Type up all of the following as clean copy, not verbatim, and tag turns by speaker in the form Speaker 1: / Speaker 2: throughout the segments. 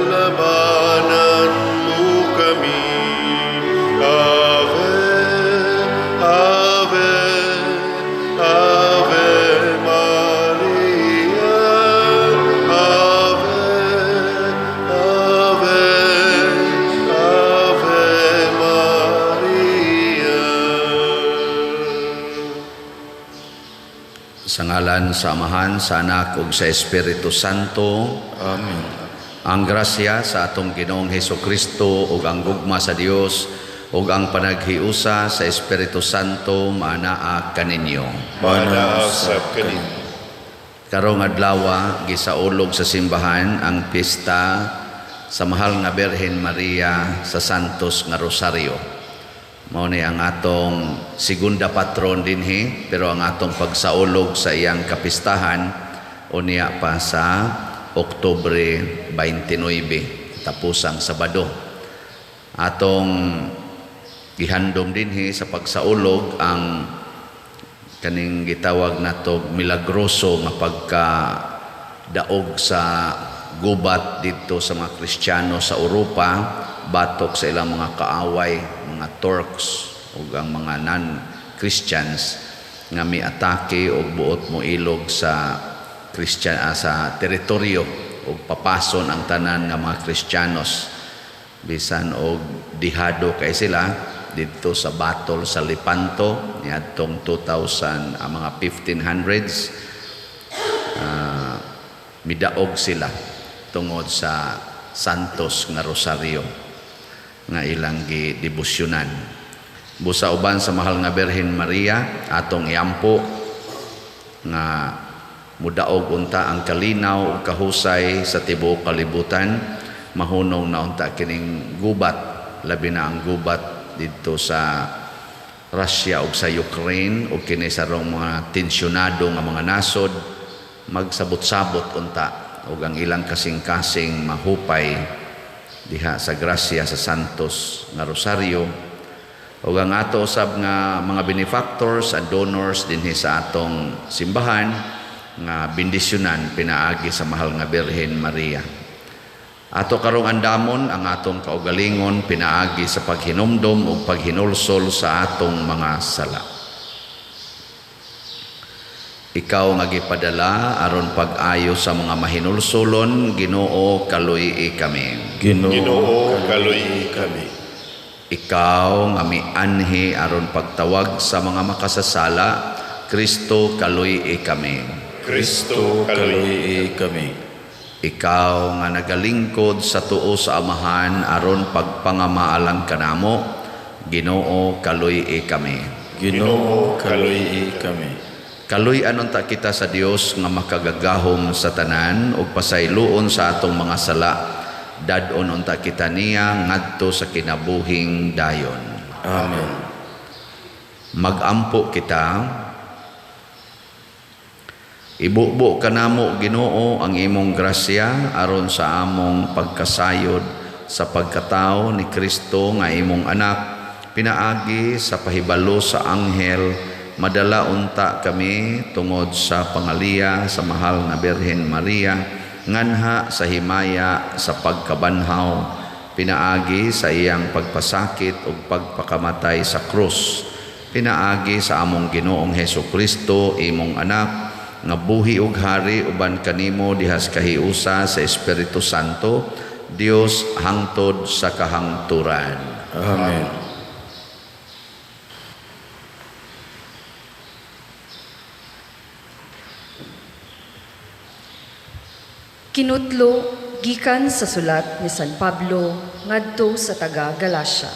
Speaker 1: Labanan mo kami. Ave, Ave, Ave Maria. Ave, Ave, Ave Maria.
Speaker 2: Sa ngalan sa Amahan, sa Anak ug sa Espiritu Santo.
Speaker 3: Amen.
Speaker 2: Ang grasya sa atong Ginoong Heso Kristo ug ang gugma sa Dios ug ang panaghiusa sa Espiritu Santo maanaa kaninyo.
Speaker 1: Maanaa sab kaninyo.
Speaker 2: Karong adlaw, gisaulog sa simbahan ang pista sa Mahal nga Birhen Maria sa Santos nga Rosario. Mao ni ang atong segunda patron dinhi, pero ang atong pagsaulog sa iyang kapistahan unya pa sa Oktubre 29, tapusang Sabado. Atong gihandom dinhi sa pagsaulog ang kaning gitawag nato milagroso nga pagka daog sa gubat didto sa mga Kristiyano sa Europa batok sa ilang mga kaaway, mga Turks ug ang mga non-Christians nga miatake og buot moilog sa Christian sa teritoryo ug papason ang tanan nga mga Kristiyanos, bisan og dihado kay sila didto sa battle sa Lepanto niadtong 2000, ang mga 1500s, midaog sila tungod sa Santos nga Rosario nga ilang gidebosyonan. Busa uban sa Mahal nga Birhen Maria, atong iampo nga mudaog unta ang kalinaw ug kahusay sa tibuok kalibutan, mahunong na unta kining gubat, labi na ang gubat didto sa Russia ug sa Ukraine ug kini sa rong mga tensyonado nga mga nasod, magsabot-sabot unta ug ang ilang kasing-kasing mahupay diha sa grasya sa Santos nga Rosario. Ug ang ato usab nga mga benefactors and donors dinhi sa atong simbahan nga bendisyonan pinaagi sa Mahal nga Birhen Maria. Ato karong andamon ang atong kaugalingon pinaagi sa paghinumdom ug paghinulsol sa atong mga sala. Ikaw nga gipadala aron pag-ayo sa mga mahinulsolon, Ginoo, kaluy-i kami.
Speaker 3: Ginoo,
Speaker 1: Ginoo, kaluy-i
Speaker 3: kami.
Speaker 2: Ikaw nga mianhi aron pagtawag sa mga makasasala, Kristo, kaluy-i kami.
Speaker 1: Kristo, kaluy-i
Speaker 3: kaluy-i kami.
Speaker 2: Ikaw nga nagalingkod sa tuo sa Amahan aron pagpangamaalang kanamo, Ginoo, kaluy-i kami.
Speaker 3: Ginoo, kaluy-i kami.
Speaker 2: Kaluy-an unta kita sa Dios nga makagagahom sa tanan ug pasayloon sa atong mga sala. Dad-on unta kita niya ngadto sa kinabuhing dayon.
Speaker 3: Amen.
Speaker 2: Magampo kita. Ibubo kanamo, Ginoo, ang imong grasya aron sa among pagkasayod sa pagkatao ni Kristo nga imong anak, pinaagi sa pahibalo sa anghel, madala unta kami tungod sa pangaliya sa Mahal nga Birhen Maria nganha sa himaya sa pagkabanhaw, pinaagi sa iyang pagpasakit ug pagpakamatay sa krus, pinaagi sa among Ginoong Heso Kristo, imong anak, nga buhi ug hari uban kanimo dihas kahiusa sa Espiritu Santo, Dios, hangtod sa kahangturan.
Speaker 3: Amen.
Speaker 4: Kinutlo gikan sa sulat ni San Pablo ngadto sa taga Galacia.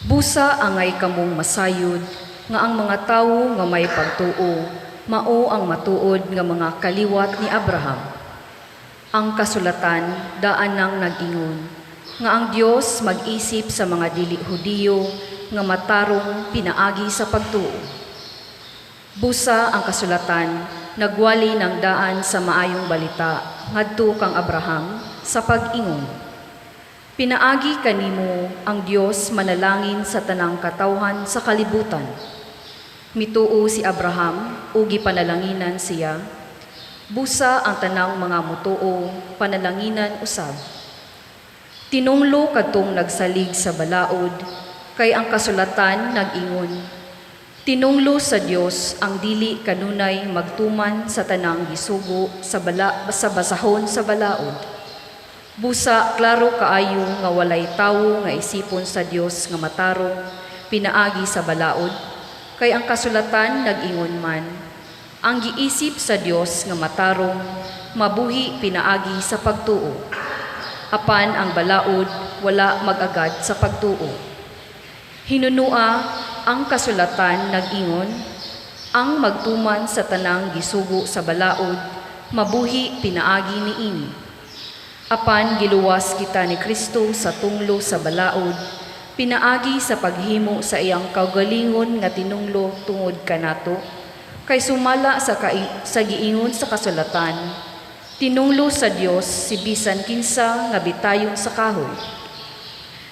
Speaker 4: Busa angay kamong masayod nga ang mga tawo nga may pagtuo mao ang matuod nga mga kaliwat ni Abraham. Ang kasulatan daan nang nag-ingon nga ang Dios mag-isip sa mga dili Hudiyo nga matarong pinaagi sa pagtuo. Busa ang kasulatan nagwali ng daan sa maayong balita ngadto kang Abraham sa pag-ingon: Pinaagi kanimo ang Dios manalangin sa tanang katawhan sa kalibutan. Mituo si Abraham ug gipanalanginan siya. Busa ang tanang mga mutuo panalanginan usab. Tinunglo kadtong nagsalig sa balaod, kay ang kasulatan nag-ingon, tinunglo sa Dios ang dili kanunay magtuman sa tanang gisugo sa bala, sa basahon sa balaod. Busa klaro kaayo nga walay tawo nga isipon sa Dios nga matarong pinaagi sa balaod, kay ang kasulatan nag-ingon man, ang giisip sa Dios nga matarong mabuhi pinaagi sa pagtuo. Apan ang balaod wala mag-agad sa pagtuo. Hinunua ang kasulatan nag-ingon, ang magtuman sa tanang gisugo sa balaod mabuhi pinaagi niini. Apan giluwas kita ni Kristo sa tunglo sa balaod, pinaagi sa paghimo sa iyang kaugalingon nga tinunglo tungod kanato, kay sumala sa giingon sa kasulatan, tinunglo sa Dios si bisan kinsa nga bitayon sa kahoy.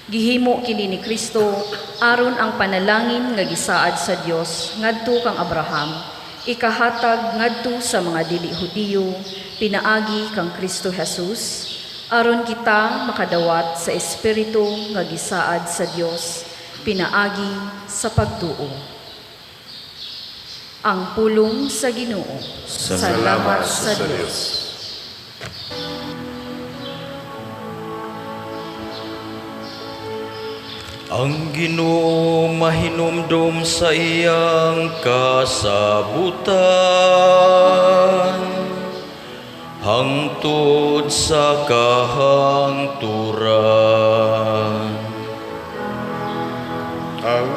Speaker 4: Gihimo kini ni Kristo aron ang panalangin nga gisaad sa Dios ngadto kang Abraham ikahatag ngadto sa mga dili Hudiyo pinaagi kang Kristo Jesus, aron kita makadawat sa Espiritu nga gisaad sa Dios pinaagi sa pagtuo. Ang pulong sa Ginoo.
Speaker 1: Salamat sa Dios.
Speaker 3: Ang Ginoo mahinumdom sa iyang kasabutan hangtod sa kahangturan.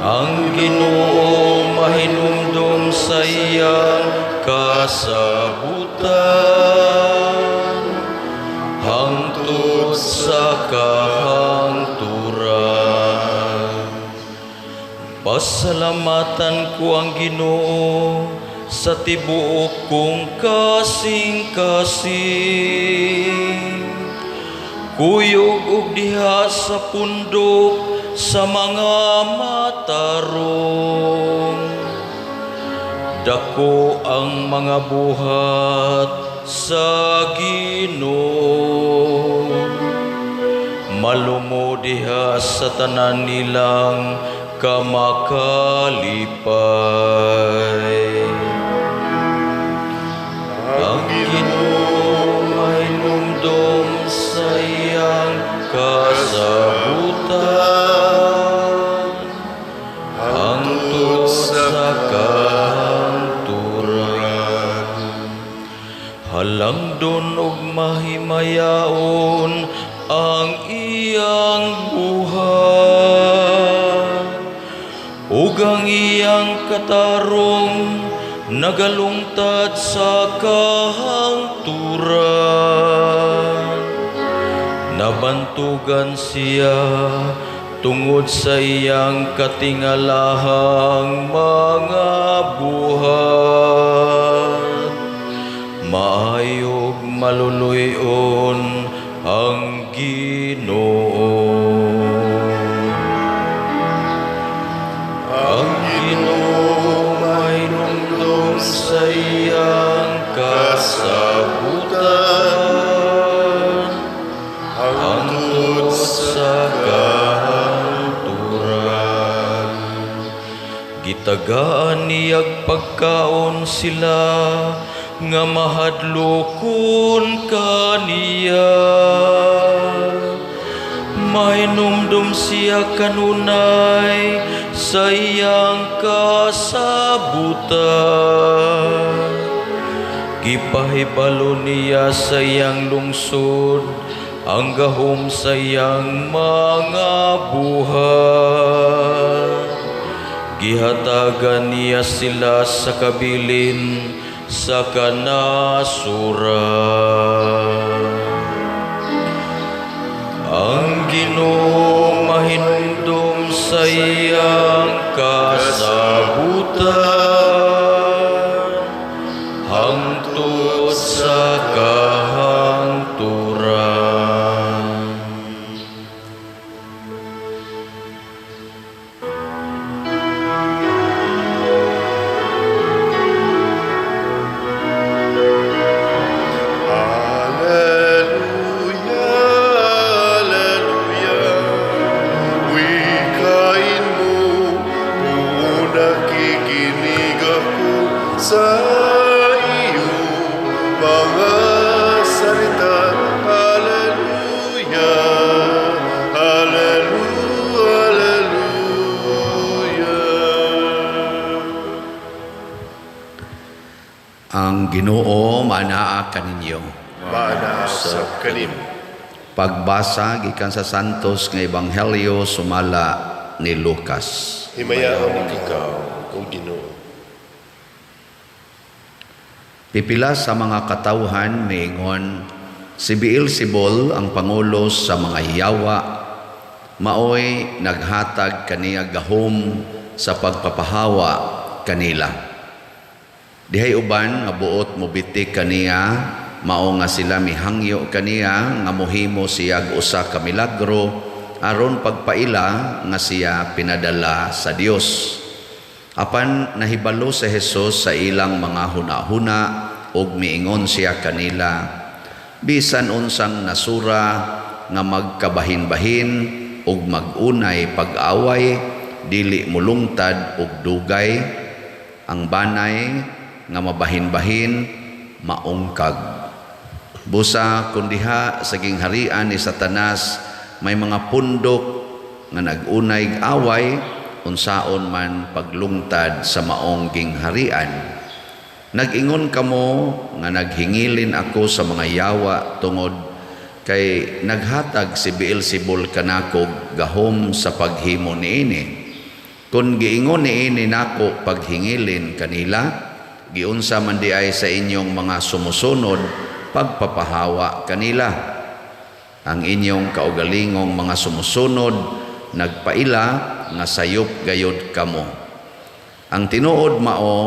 Speaker 3: Ang Ginoo mahinumdom sa iyang kasabutan hangtod sa kahangturan. Pasalamatan ko ang Ginoo sa tibuok kong kasing-kasing. Kuyog og diha sa pundok sa mga matarong. Dako ang mga buhat sa Ginoo. Malumo diha sa tanan nilang kamakalipay. Ang Ginoo mahinumdom sa iyang kasabutan hangtod sa kahangturan. Halangdon og mahimayaon ang iyang buhat, ug ang iyang katarong nagalungtad sa kahangturan. Nabantugan siya tungod sa iyang katingalahang mga buhat. Maayog maluluy-on ang Ginoo. Ang Ginoo mahinumdom sa iyang kasabutan hangtod sa kahangturan. Gitagaan niyag pagkaon sila nga mahadlokon kaniya. Mahinumdom siya kanunay sa iyang kasabutan. Gipahibalo niya sa iyang lungsod ang gahom sa iyang mga buhat. Gihatagan niya sila sa kabilin sa kanasuran. Ang Ginoo mahinumdom sa iyang kasabutan hangtod sa kahangturan.
Speaker 2: Ang Ginoo manaa kaninyo.
Speaker 1: Maanaa sab kanimo.
Speaker 2: Pagbasa gikan sa Santos nga Ebanghelyo sumala ni Lucas.
Speaker 1: Himayaon ikaw, O Ginoo.
Speaker 2: Pipila sa mga katawhan miingon, si Beelzebul ang pangulo sa mga yawa, maoy naghatag kaniya gahom sa pagpapahawa kanila. Dihay uban nga buot mobitik kaniya, mao nga sila mihangyo kaniya nga mohimo siyag usa ka milagro aron pagpaila nga siya pinadala sa Dios. Apan nahibalo si Jesus sa ilang mga hunahuna ug miingon siya kanila, bisan unsang nasura nga magkabahin-bahin ug mag-unay pag-away, dili mulungtad ug dugay, ang banay nga mabahin-bahin maungkag. Busa kun diha sa gingharian ni Satanas may mga pundok nga nag-unay away, unsaon man paglungtad sa maong gingharian. Nag-ingon kamo nga naghingilin ako sa mga yawa tungod kay naghatag si Beelzebul kanako gahom sa paghimo niini. Kun giingon niini nako paghingilin kanila, giunsa man diay sa inyong mga sumusunod pagpapahawa kanila. Ang inyong kaugalingong mga sumusunod nagpaila nga sayop gayod kamo. Ang tinuod mao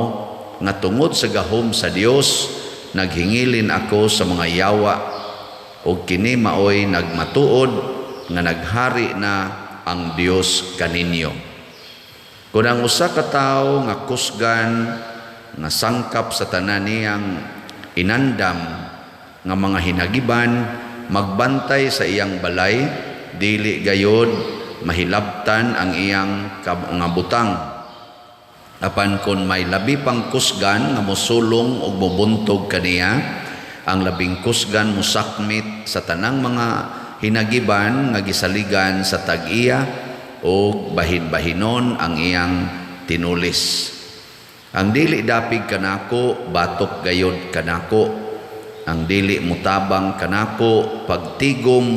Speaker 2: nga tungod sa gahom sa Dios naghingilin ako sa mga yawa, ug kini maoy nagmatuod nga naghari na ang Dios kaninyo. Kun ang usa ka tawo nga kusgan nga sangkap sa tanan niyang inandam nga mga hinagiban magbantay sa iyang balay, dili gayod mahilabtan ang iyang nga butang. Apan kun may labi pang kusgan nga mosulong og mobuntog kaniya, ang labing kusgan mosakmit sa tanang mga hinagiban nga gisaligan sa tag-iya og bahin-bahinon ang iyang tinulis. Ang dili dapig kanako, batok gayod kanako. Ang dili mutabang kanako, pagtigom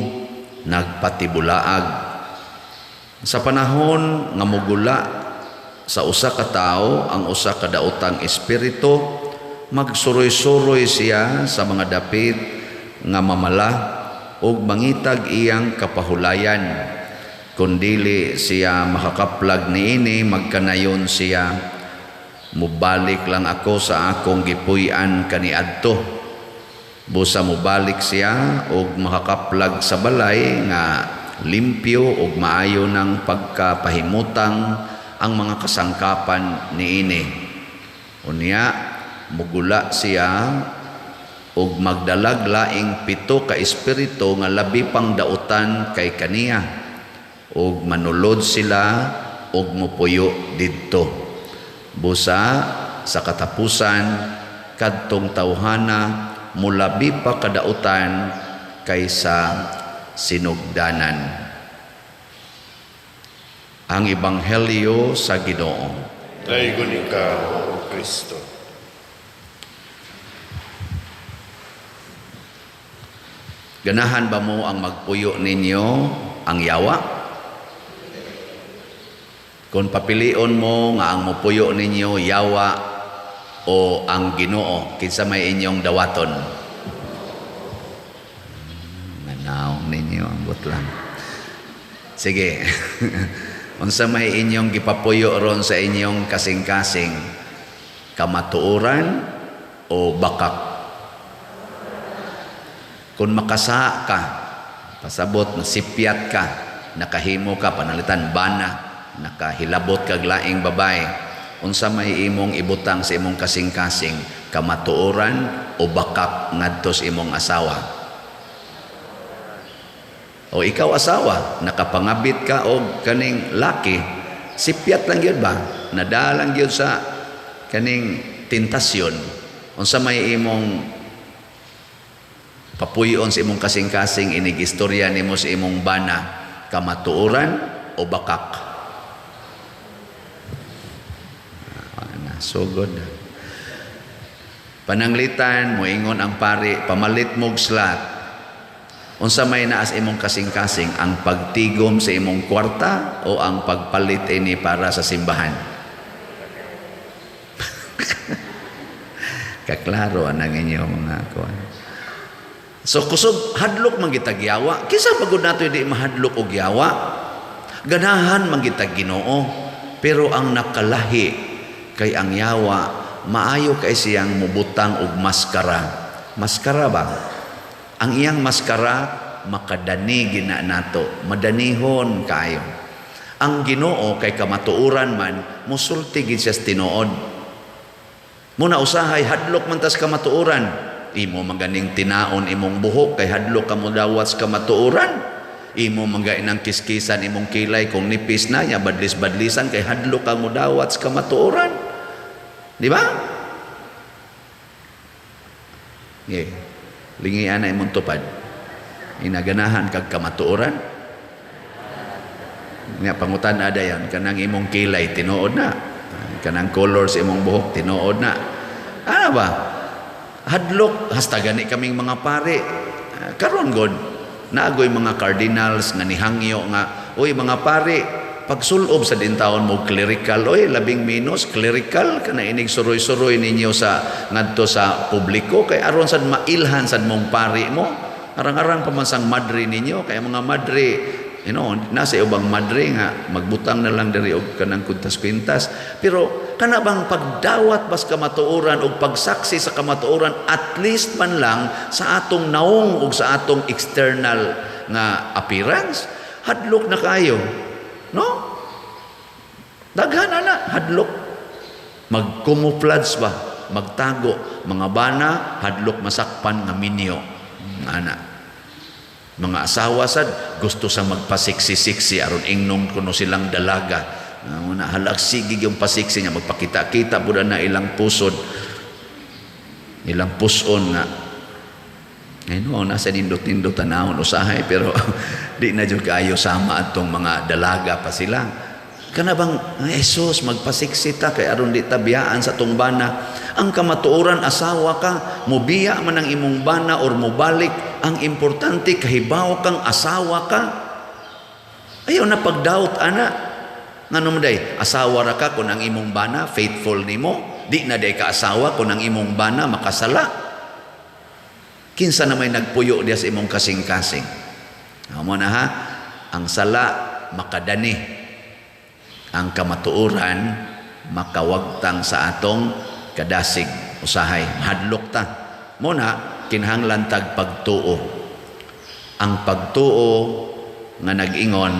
Speaker 2: nagpatibulaag. Sa panahon nga mugula sa usa ka tawo ang usa ka daotang espiritu, magsuroy-suroy siya sa mga dapit nga mamala ug mangitag iyang kapahulayan. Kun dili siya makakaplag niini, magkanayon siya, mubalik lang ako sa akong gipuy-an kaniadto. Busa mubalik siya ug makakaplag sa balay nga limpyo ug maayo ng pagkapahimutang ang mga kasangkapan niini. Unya mugula siya ug magdalag laing 7 ka espiritu nga labi pang dautan kay kaniya, ug manulod sila ug mupuyo didto. Busa sa katapusan kadtong tawhana mulabi pa kadautan kaysa sinugdanan. Ang Ebanghelyo sa Ginoo.
Speaker 1: Daygon ikaw, O Kristo.
Speaker 2: Ganahan ba mo ang magpuyo ninyo ang yawa? Kung papilion mo nga ang mupuyo ninyo yawa o ang Ginoo, kinsa may inyong dawaton? Nanaong ninyo, ambot lang. Sige. Unsa may inyong gipapuyo ron sa inyong kasing-kasing? Kamatuoran o bakak? Kung makasa ka, pasabot, nasipyat ka, nakahimo ka, panalitan, bana, nakahilabot kag laing babae, unsa may imong ibutang sa imong kasing-kasing, kamatuoran o bakak ngadto sa imong asawa? O ikaw asawa, nakapangabit ka og kaning laki, sipyat lang gyud ba? Nadalang gyud sa kaning tentasyon. Unsa may imong papuyon sa imong kasing-kasing inig istorya nimo sa imong bana, kamatuoran o bakak? So good. Pananglitan, moingon ang pari, pamalit mog slot. Unsa may naas imong kasing-kasing, ang pagtigom sa imong kwarta o ang pagpalit ini para sa simbahan? Kaklaro anang inyo mga kuan. So kusog hadlok man gitag yawa, kinsa pagod nato di mahadlok og yawa? Ganahan man gitag Ginoo, pero ang nakalahi kay ang yawa maayo kay siyang mubutang og maskara. Maskara ba? Ang iyang maskara makadani gina nato, madanihon kaayo. Ang Ginoo kay kamatuoran man, musulti gid siya sa tinuod. Muna usahay hadlok man tas kamatuoran. Imo maganing tinaon imong buhok kay hadlok ka modawat sa kamatuoran. Imo magainang kiskisan imong kilay kung nipis na ya badlis-badlisan kay hadlok ka modawat sa kamatuoran. Di ba? Yeah. Lingian na imong tupad. Inaganahan kag kamatuoran. Nga pangutan ada yan kanang imong kilay tinuod na. Kanang color sa imong buhok tinuod na. Ano ba? Hadlok hasta gani kaming mga pare. Karon god naagoy mga cardinals nga nihangyo nga uy mga pare pagsulob sa dintawon mo clerical, oy labing minus clerical kana inig suroy-suroy ninyo sa ngadto sa publiko kay aron sad mailhan sad mong pari mo. Arang-arang pa man sang madre ninyo kay mga madre, you know, nasa ubang madre nga magbutang na lang diri og kanang kwintas-kwintas, pero kana bang pagdawat bas kamatuoran og pagsaksi sa kamatuoran at least man lang sa atong naong og sa atong external nga appearance, hadlok na kayo. No? Daghan ana hadlok. Magcamouflage ba? Magtago mga bana hadlok masakpan nga minyo. Ana. Mga asawa sad gusto sa magpasiksi-siksi aron ingnon kuno silang dalaga. Una halak sige yung pasiksi niya magpakita-kita pud na ilang pusod. Ilang puson nga. Ay no, nasa nindot-nindot tanawon usahay pero di na jud kaayo sama atong mga dalaga pa sila. Kana bang Jesus magpasiksi ta kay aron di ta biyaan sa atong bana. Ang kamatuoran asawa ka, mobiya man ang imong bana or mobalik, ang importante kahibaw kang asawa ka. Ayaw na pagdoubt ana. Ngano man day, asawa ra ka kun ang imong bana faithful nimo, di na day ka asawa kun ang imong bana makasala. Kinsa na may nagpuyo diya sa imong kasing-kasing. Amo na ha, ang sala makadani. Ang kamatuoran makawagtang sa atong kadasig usahay mahadlok ta. Mo na kinahanglan tag pagtuo. Ang pagtuo nga nag-ingon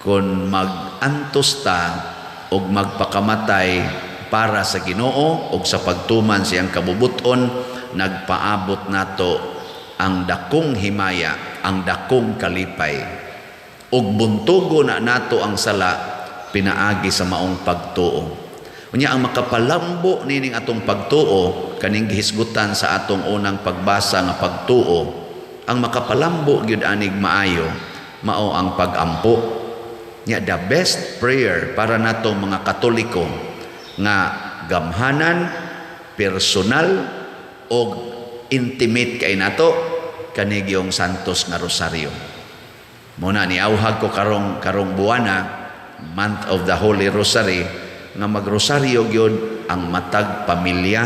Speaker 2: kun mag-antos ta og magpakamatay para sa Ginoo og sa pagtuman siyang kabubuton, nagpaabot nato ang dakong himaya, ang dakong kalipay. Og buntugo na nato ang sala pinaagi sa maong pagtuo. Unya ang makapalambo nining atong pagtuo kaning gihisgutan sa atong unang pagbasa nga pagtuo, ang makapalambo gyud anig maayo mao ang pagampo. Nya the best prayer para nato mga Katoliko nga gamhanan, personal og intimate kay nato kanigyong Santos nga Rosario. Muna ni auhag ko karong buwana, month of the Holy Rosary, nga magrosaryo gyud ang matag pamilya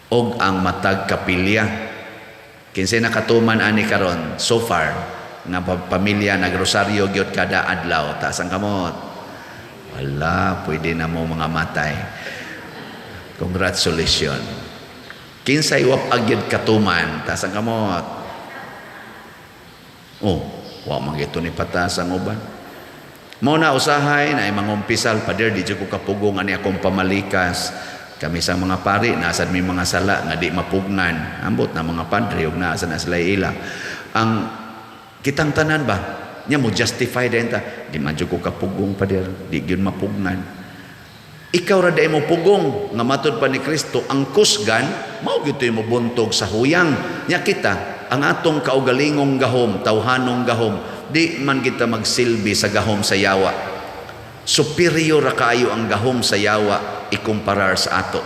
Speaker 2: og ang matag kapilya. Kinsay nakatuman ani karon so far nga pamilya nagrosaryo gyud kada adlaw? Taas ang kamot. Wala, pwede na mo mga matay. Congratulations. Kinsay wap gyud katuman? Taas ang kamot. Oh, wa man gito ni patas ang uban. Mao na usahay na ay mangumpisal, pader di jud ko kapugong ani akong pamalikas. Kami sa mga pari nasad mi mga sala nga di mapugnan. Ambot na mga padre ug naa sa na sila ila. Ang kitang tanan ba nya mo justify din ta, di man jud ko kapugong pader, di gyud mapugnan. Ikaw ra day mo pugong nga matud pa ni Kristo ang kusgan mao gyud to'y mobuntog sa huyang. Nya kita ang atong kaugalingong gahom, tawhanong gahom, di man kita magsilbi sa gahom sa yawa. Superior ra kaayo ang gahom sa yawa ikumparar sa ato.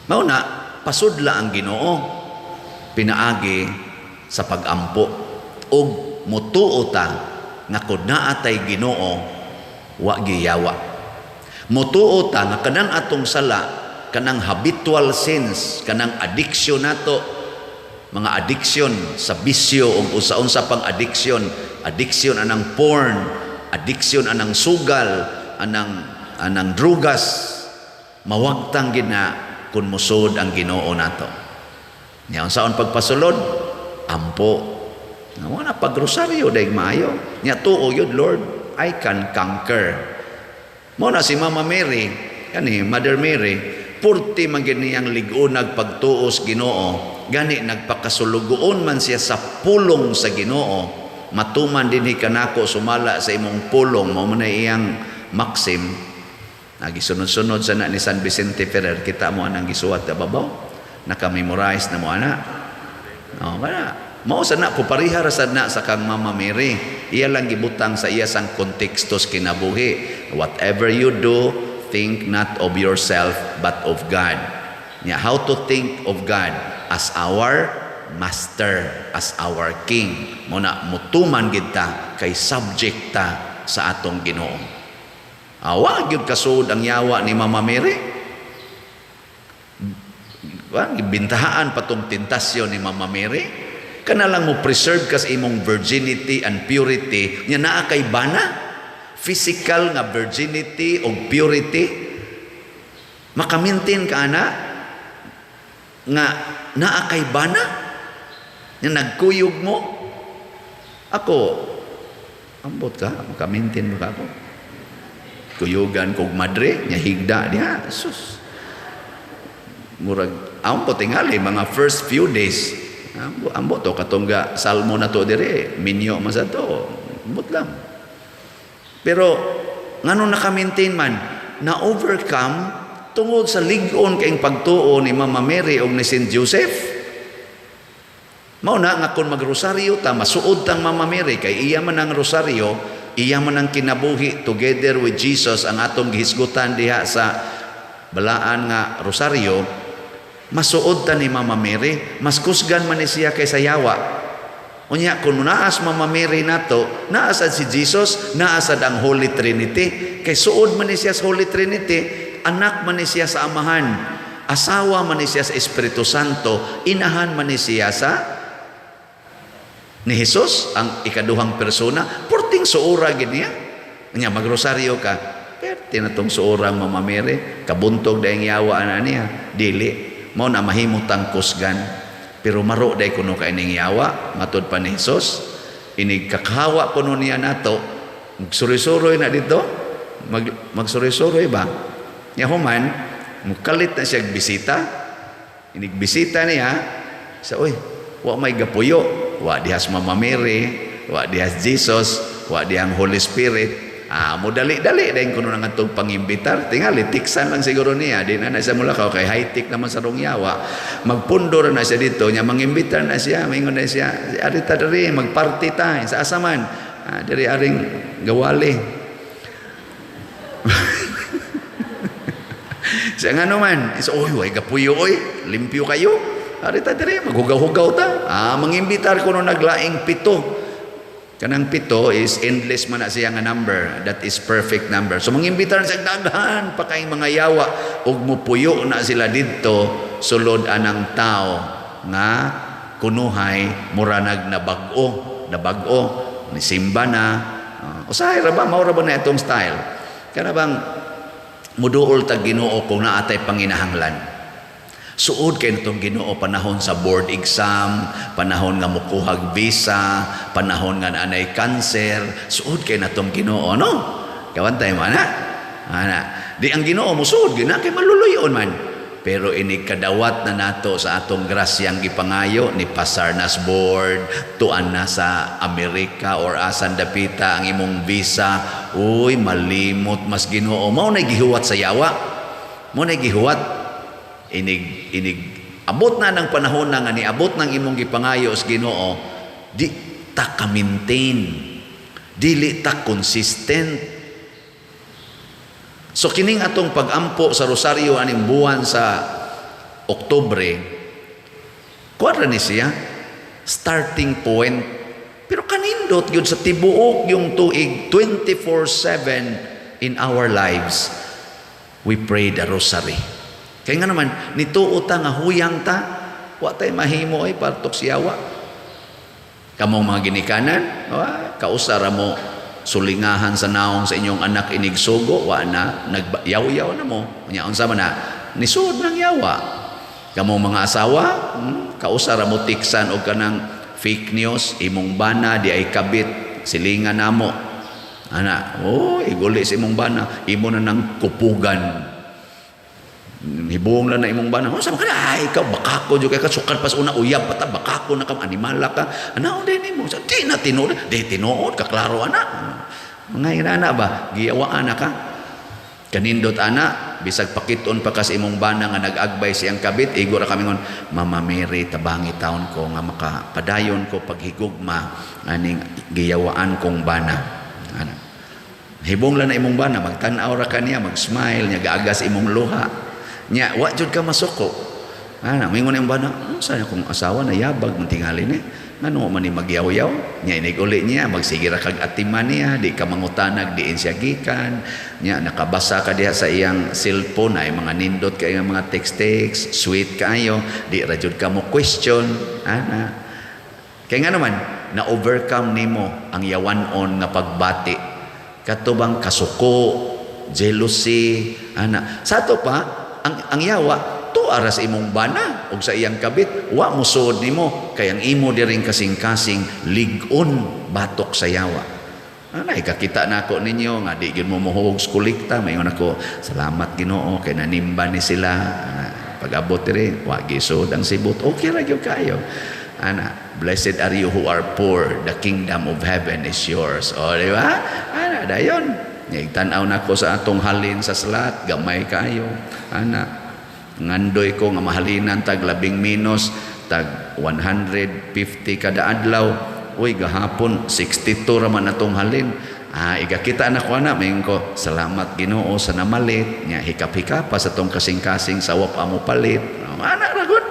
Speaker 2: Mao na pasudla ang Ginoo pinaagi sa pagampo ug mutuo ta nga kun naa tay Ginoo, wa giyawa. Mutuo ta nga kanang atong sala, kanang habitual sins, kanang addiction nato, mga addiction sa bisyo ug unsa-unsa pang addiction, addiction anang porn, addiction anang sugal, anang drugas, mawagtang gid na kung musod ang Ginoo nato. Nya unsaon pagpasulod? Ampo. Nga wala pagrosaryo dayeg maayo. Nya tuo yun, "Lord, I can conquer." Mao na si Mama Mary, kani Mother Mary, purti man gid niyang lig-unag pagtuos Ginoo, gani nagpakasulugoon man siya sa pulong sa Ginoo. "Matuman dinhi kanako sumala sa imong pulong," mao man na iyang maxim. Nagisunod-sunod sa na ni San Vicente Ferrer, kita mo anang gisuwat babaw. Naka-memorize na mo ana. Oh, kana. Mao sa na kupariha ra sad na sa kang Mama Mary. Iya lang gibutang sa iya sang konteksto sa kinabuhi. Whatever you do, think not of yourself but of God. Nya how to think of God? As our master, as our king. Mao na mutuman gid ta kay subject ta sa atong Ginoo. Awa gyud kasuod ang yawa ni Mama Mary. Wa bintahaan patong tentasyon ni Mama Mary. Kana lang mo preserve ka sa imong virginity and purity nya naa kay bana, physical nga virginity o purity, maka-maintain ka ana nga naa kay bana nya nagkuyog mo. Ako, ambot ka maka-maintain mo ka ako kuyugan kog madre nya higda diha, sus, murag ambot tingali mga first few days. Ambo, ambo to katong ga salmo na to dire, minyo man sa to. Ambot lang. Pero ngano naka-maintain man? Na overcome tungod sa lig-on kayong pagtuo ni Mama Mary o ni Saint Joseph. Mao na nga kung magrosaryo ta, masuod tang Mama Mary kay iya man ang rosaryo, iya man ang kinabuhi together with Jesus ang atong gihisgutan diha sa balaan nga rosaryo. Masuod ta ni Mama Mary, mas kusgan man ni siya kaysa yawa. Unya kung naas Mama Mary nato, naasad si Jesus, naasad ang Holy Trinity. Kay suod man ni siya sa Holy Trinity, anak man ni siya sa Amahan, asawa man ni siya sa Espiritu Santo, inahan man ni siya sa ni Jesus, ang ikaduhang persona, purting suura gid niya. Unya magrosaryo ka, perte na tong suurang Mama Mary, kabuntog dayeng yawa ana niya, dili. Mao na mahimo tang kusgan. Pero maro day kuno kay ning yawa, matud pa ni Jesus, inig kakawa kuno niya nato, magsuroy-suroy na dito, magsuroy-suroy ba? Nya human, mukalit na siya bisita. Inig bisita niya, sa uy, wa may gapuyo, wa dihas Mama Mary, wa dihas Jesus, wa dihang Holy Spirit. Ah, mo dali-dali dayon kuno nang atong pangimbitar. Tingali tiksan lang siguro niya, di na na siya mulakaw kay high-tech naman sa rong yawa. Magpundor na siya dito, nya mangimbitar na siya, maingon na siya, "Ari ta diri, magparty ta sa asa man?" "Ah, diri aring gawali." Siya, "Ngano man?" Isa, "Oy, way gapuyo oy, limpyo kayo. Ari ta diri, maghugaw-hugaw ta." Ah, mangimbitar kuno naglaing pito. Kanang pito is endless man na siya nga number. That is perfect number. So mangimbitar siya daghan pa kay mga yawa ug mupuyo na sila didto sulod anang tao nga kunuhay muranag nabag-o, nabag-o ni simba na. Usahay ra ba, mao ra ba na itong style? Kana bang muduol tag Ginoo kung naatay panginahanglan. Suod kay natong Ginoo panahon sa board exam, panahon nga mukuhag visa, panahon nga naanay cancer, suod kay natong Ginoo, no? Kawantay mo ana. Ana. Di ang Ginoo musuod gina kay maluluyon man. Pero ini kadawat na nato sa atong grasyang gipangayo ni pasar nas board, tuan na sa Amerika or asan dapita ang imong visa, uy, malimot mas Ginoo. Mao na gihuwat sa yawa. Mao na gihuwat. Inig abot na ng panahon na nga niabot ng imong gipangayo sa Ginoo, di ta ka-maintain, dili ta consistent. So kining atong pagampo sa rosaryo aning buwan sa Oktubre, kuan ni siya, starting point. Pero kanindot yun sa tibuok yung tuig, 24/7 in our lives, we pray the rosary. Kaya nga naman, nituo ta nga huyang ta, wa tay mahimo ay partok siyawa. Kamong mga ginikanan, wa, kausa ra mo sulingahan sa naong sa inyong anak inigsugo, wa na, nagyaw-yaw na mo. Nya unsa man na, nisud ng yawa. Kamong mga asawa, kausa ra mo tiksan og kanang fake news, imong bana di ay kabit, silingan namo. Ana, oh, iguli sa imong bana, imo na nang kupugan. Hibuong lang na imong bana. Oh, sama ka na, ay, ikaw, bakako, jud kay ka, sukad pas una, uyab pa ta, bakako na ka, animala ka. Ana, oh, di mo. Di na tinuod, di tinuod, kaklaro, ana. Mga inana ba, giyawaan na ka. Kanindot, ana, bisag pakiton pa kas imong bana nga nag-agbay siyang kabit, igo ra kami ngon, Mama Mary, tabangi taon ko, nga makapadayon ko paghigugma, aning giyawaan kong bana. Ana. Hibong lang na imong bana, magtan-aw ra ka niya, mag-smile, niya gaagas imong luha. Nya, wa jud ka masuko. Ana, mingon imong bana, unsa na kung asawa na yabag man tingali ni? Ngano man ni magyaw-yaw? Nya inig uli niya, magsige ra kag atiman niya, di ka mangutanag diin siya gikan. Nya nakabasa ka diha sa iyang cellphone ay mga nindot kay mga text-text, sweet kaayo, di ra jud ka mo question. Ana. Kay ngano man na overcome nimo ang yawan-on nga pagbati. Kato bang kasuko, jealousy, ana. Sa ato pa ang yawa tuara sa imong bana og sa iyang kabit, wa mosuod nimo kay ang imo diring kasing-kasing lig-on batok sa yawa. Ana, ikakita nako ninyo nga di gyud mo mohuog sa kolekta, mayon ako salamat Ginoo kay nanimba ni sila. Ana, pag-abot diri wa gisod ang sibot, okay ra gyud kayo. Ana, blessed are you who are poor, the kingdom of heaven is yours. O, di ba? Ana, dayon. Tan-aw nako sa atong halin sa slat, gamay kayo. Ana, ngandoy ko nga mahalinan tag labing minus tag 150 kada adlaw. Uy, gahapon 62 ra man atong halin. Ah, igakita na ko ana, mayon ko salamat Ginoo sa namalit. Nya hikap-hikap pa sa tong kasing-kasing sa wap amo palit. Ana ra gud.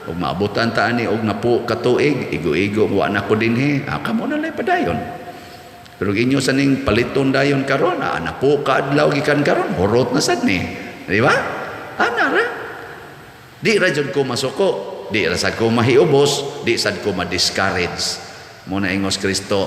Speaker 2: Ug maabutan ta ani og napo ka tuig, igo-igo wa na ko dinhi. Ah, kamo na lay padayon. Pero inyo sa ning paliton dayon karon, ah, napo ka adlaw gikan karon, hurot na sad ni. Di ba? Ana ra. Di ra jud ko masuko, di ra sad ko mahiubos, di sad ko ma-discourage. Mo na ingos Kristo,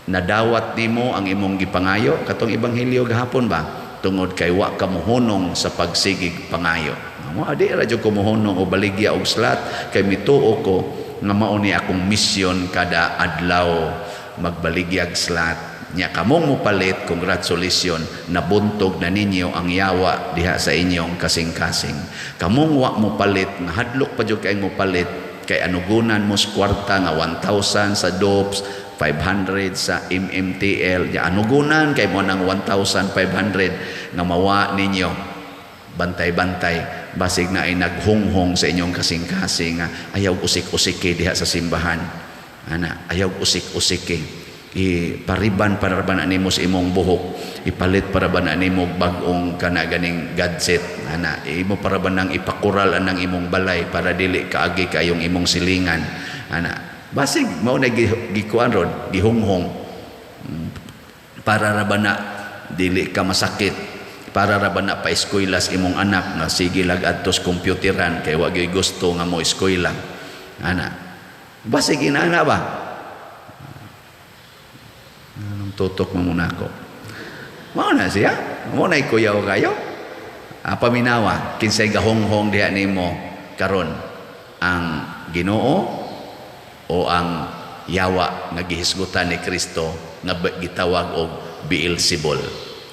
Speaker 2: nadawat nimo ang imong gipangayo katong ebanghelyo gahapon ba? Tungod kay wa ka mohunong sa pagsigig pangayo. Mo di ra jud ko mohunong o baligya og slat kay mituo ko nga mao ni akong misyon kada adlaw magbaligyag slat. Nya kamong mopalit, congratulations, nabuntog na ninyo ang yawa diha sa inyong kasing-kasing. Kamong wa mopalit, nga hadlok pa jud kay mopalit, kay anugunan mo sa kwarta nga 1,000 sa DOPS, 500 sa MMTL, nya anugunan kay mo nang 1,500 nga mawa ninyo. Bantay-bantay, basig na ay naghunghong sa inyong kasing-kasing nga ayaw usik-usiki diha sa simbahan. Ana, ayaw usik-usiki. Ipariban para ba na nimo sa imong buhok, ipalit para ba na nimo bag-ong kana ganing gadget, ana, imo para ba nang ipakural anang imong balay para dili kaagi kayong imong silingan, ana. Basig mao na gikuan ron, gihunghong para ra ba na dili ka masakit, para ra ba na paeskwela sa imong anak nga sige lag adtos computeran kay wa gyud gusto nga mo eskwela, ana. Basig inana ba? Anong tutok mo muna ako? Mao na siya. Mao na ikuyaw kayo. Paminawa, kinsay gahonghong diha nimo karon, ang Ginoo o ang yawa nga gihisgutan ni Kristo nga gitawag og Beelzebul.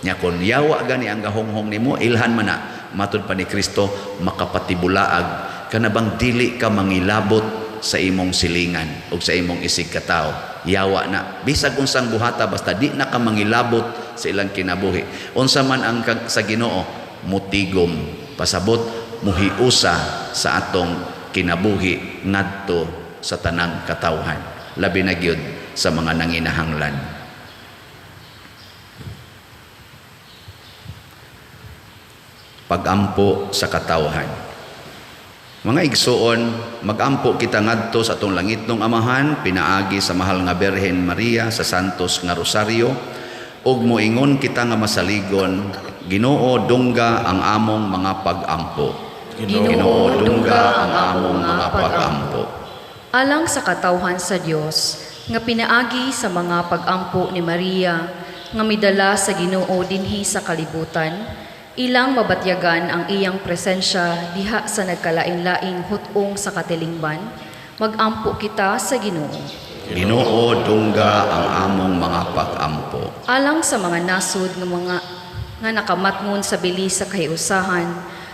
Speaker 2: Nya kon yawa gani ang gahonghong nimo, ilhan man na matud pa ni Kristo makapatibulaag kana bang dili ka mangilabot sa imong silingan o sa imong isig katawo. Yawa na bisag unsang buhata basta di na ka mangilabot sa ilang kinabuhi. Unsa man ang sa Ginoo mutigom, pasabot muhiusa sa atong kinabuhi ngadto sa tanang katawhan, labi na gyud sa mga nanginahanglan. Pagampo sa katawhan. Mga igsuon, magampo kita ngadto sa atong langitnong Amahan pinaagi sa mahal nga Birhen Maria sa Santos nga Rosario ug moingon kita nga masaligon, Ginoo, dungga ang among mga pag-ampo.
Speaker 4: Ginoo,
Speaker 2: dungga ang among mga pag-ampo.
Speaker 4: Alang sa katawhan sa Dios nga pinaagi sa mga pag-ampo ni Maria nga midala sa Ginoo dinhi sa kalibutan, ilang mabatyagan ang iyang presensya diha sa nagkalain-laing hut-ong sa katilingban, magampo kita sa Ginoo.
Speaker 2: Ginoo, dungga ang among mga pag-ampo.
Speaker 4: Alang sa mga nasod nga mga nga nakamatngon sa bili sa kahiusahan